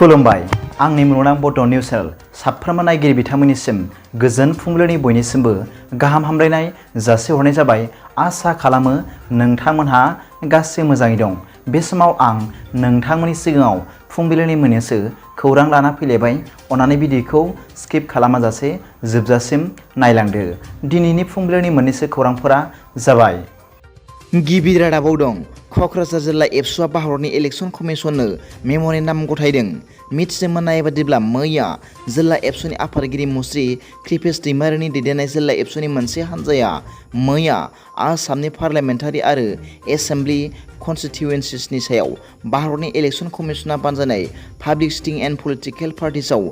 खुलुमबाय आंनि मुलुगनां बड' निउस चेनेल साफ्रोमबो नायगिरि बिथांमोननिसिम गोजोन फुंबिलिनि बयनिसिमबो गाहाम हामलायनाय जासिहरनाय जाबाय। आसा खालामो नोंथांमोनहा गासै मोजाङै दं। बे समाव आं नोंथांमोननि सिगाङाव फुंबिलिनि मोननैसो खौरां लाना फैलायबाय। अन्नानै भिडिअखौ स्किप खालामाजासे जोबजासिम नायलांदो। दिनैनि फुंबिलिनि मोननैसो खौरांफोरा जाबाय। गिबि रादाबाव दं। क'क्राझार जिल्ला एबसुआ भारतनि इलेक्शन कमिसननो मेम'रेन्डाम गथायदों। मिथिनो मोननाय बादिब्ला मैया जिल्ला एबसुनि आफादगिरि मुस्रि कृपेश दैमारिनि दैदेननाय जिल्ला एबसुनि मोनसे हान्जाया मैया आसामनि पार्लियामेन्टारि आरो एसेम्बलि कन्स्टिटिउयेन्सिसनि सायाव भारतनि इलेक्शन कमिसना बानजायनाय पाब्लिक स्टिं एन्ड पलिटिकेल पार्टिसाव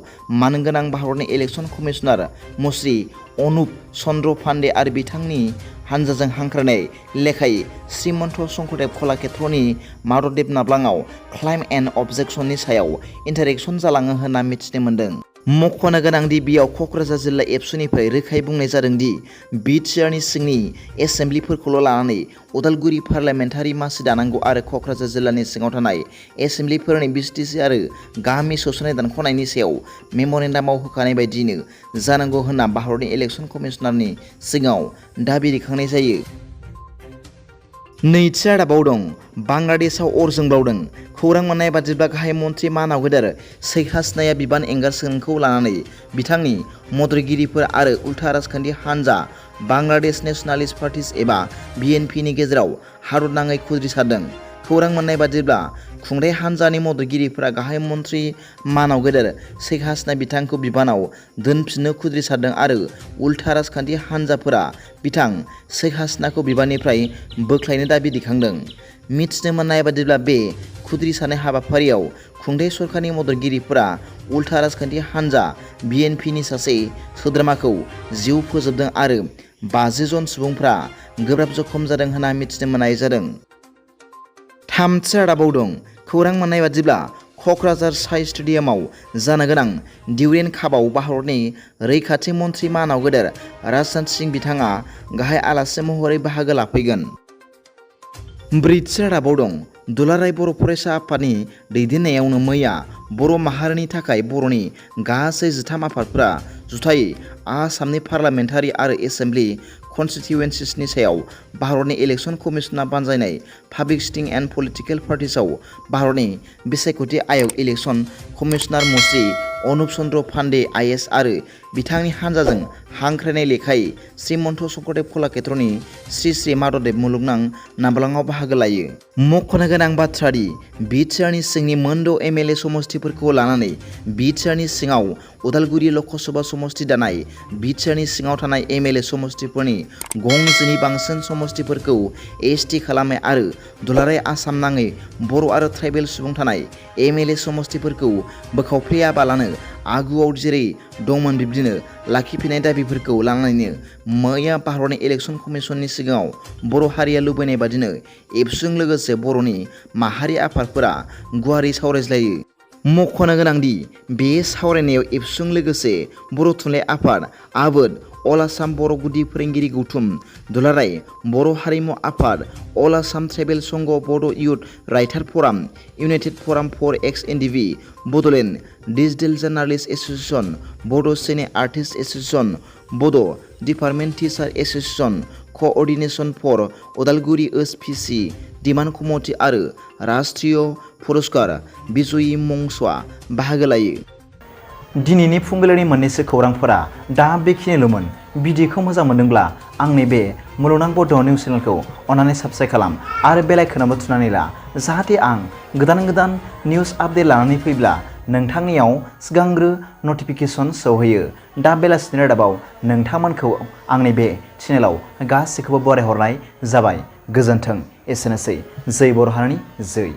मानगोनां भारतनि इलेक्शन कमिसनार मुस्रि अनुप चन्द्र पान्डे आरो बिथांनि हान्जाजों हांख्रायनाय लेखायै श्रीमन्त शंकरदेव कलाक्षेत्रनि माधवदेव नाब्लाङाव क्लाइम एन्ड अबजेक्शननि सायाव इन्टारेक्शन जालाङो होनना मिथिनो मोन्दों। मख'नो गोनांदि बेयाव क'क्राझार जिल्ला एबसुनिफ्राय रोखायै बुंनाय जादों दि बिटिआरनि सिंनि एसेम्बलिफोरखौल' लानानै उदालगुरि पार्लियामेन्टारि मासि दानांगौ आरो क'क्राझार जिल्लानि सिङाव थानाय एसेम्बलिफोरनि बिटिसि आरो गामि सोसननाय दानख'नायनि सायाव मेम'रेन्डामाव होखानाय बायदियैनो जानांगौ होनना भारतनि इलेक्शन कमिसनारनि सिगाङाव दाबि दैखांनाय जायो। नैथि रादाबाव दं। बांलादेशआव अर जोंब्लावदों। खौरां मोननाय बादिब्ला गाहाय मन्थ्रि मानाव गेदेर शेख हासिनाया बिबान एंगारसोनायखौ लानानै बिथांनि मददगिरिफोर आरो उल्था राजखान्थि हान्जा बांलादेश नेशनेलिस्ट पार्टिस एबा बिएनपिनि गेजेराव हादरनाङै खुद्रिसारदों। खौरां मोननाय बादिब्ला खुंथाय हान्जानि मददगिरिफोरा गाहाय मन्थ्रि मानाव गेदेर शेख हासिना बिथांखौ बिबानाव दोनफिननो खुद्रिसारदों आरो उल्था राजखान्थि हान्जाफोरा बिथां शेख हासिनाखौ बिबाननिफ्राय बोख्लायनो दाबि दैखांदों। मिथिनो मोननाय बादिब्ला बे खुद्रिसारनाय हाबाफारियाव खुंथाय सरकारनि मददगिरिफोरा उल्था राजखान्थि हान्जा बिएनपिनि सासे सोद्रोमाखौ जिउ फोजोबदों आरो 50 जन सुबुंफ्रा गोब्राब जखम जादों होनना मिथिनो मोननाय जादों। थामथि रादाबाव दं। खौरां मोननाय बादिब्ला क'क्राझार साइ स्टेडियामाव जानो गोनां डिउरेन्ट कापआव भारतनि रैखाथि मन्थ्रि मानाव गेदेर राजनाथ सिंह बिथाङा गाहाय आलासि महरै बाहागो लाफैगोन। ब्रैथि रादाबाव दं। दुलाराय बर' फरायसा आफादनि दैदेननायावनो मैया बर' माहारिनि थाखाय बर'नि गासै 13 आफादफोरा जुथायै आसामनि पार्लियामेन्टारि आरो एसेम्बलि कन्स्टिटिउयेन्सिसनि सायाव भारतनि इलेक्शन कमिसना बानजायनाय पाब्लिक स्टिं एन्ड पलिटिकेल पार्टिसाव भारतनि बिसायख'थि आय'ग इलेक्शन कमिसनार मुस्रि अनुप चन्द्र पान्डे आइएएस आरो बिथांनि हान्जाजों हांख्रायनाय लेखायै श्रीमन्त शंकरदेव कलाक्षेत्रनि श्री श्री माधवदेव मुलुगनां नाब्लाङाव बाहागो लायो। मख'नो गोनां बाथ्रा दि बिटिआरनि सिंनि मोनद' एमएलए समस्तिफोरखौ लानानै बिटिआरनि सिङाव उदालगुरि लकसभा समस्ति दानाय बिटिआरनि सिङाव थानाय एमएलए समस्तिफोरनि 2नि बांसिन समस्तिफोरखौ एसटि खालामनाय आरो दुलाराय आसाम नाङै बर' आरो ट्राइबेल सुबुं थानाय एमएलए समस्तिफोरखौ बोखावफ्लेयाबालानो आगुआव जेरै दंमोन बिब्दिनो लाखिफिननाय दाबिफोरखौ लानानैनो मैया भारतनि इलेक्शन कमिसननि सिगाङाव बर' हारिया लुबैनाय बादिनो एबसुजों लोगोसे बर'नि माहारि आफादफोरा गुवारै सावरायज्लायो। मख'नो गोनांदि बे सावरायनायाव एबसुजों लोगोसे बर' थुनलाइ आफाद आबोद अल आसाम बर' गुदि फोरोंगिरि गौथुम दुलाराय बर' हारिमु आफाद अल Assam tribal Sangha Bodo' youth writer forum united forum for X NDB Bodoland digital journalist association Bodo' cine artist association Bodo' department teacher association coordination for Udalguri SPC demand committee आरो राष्ट्रीय पुरस्कार बिजयी मंचआ बाहागो लायो। दिनैनि फुंबिलिनि मोननैसो खौरांफोरा दा बेखिनिल'मोन। भिडिअखौ मोजां मोनदोंब्ला आंनि बे मुलुगनां बड' निउस चेनेलखौ अन्नानै साबस्क्राइब खालाम आरो बेल आइकनआवबो थुनानै ला, जाहाथे आं गोदान निउस आपडेट लानानै फैब्ला नोंथांनियाव सिगांग्रो नटिफिकेसन सौहैयो। दा बेलासिनि रादाबाव नोंथांमोनखौ आंनि बे चेनेलाव गासैखौबो बरायहरनाय जाबाय। गोजोन्थों। एसेनोसै। जै बर' हारिनि जै।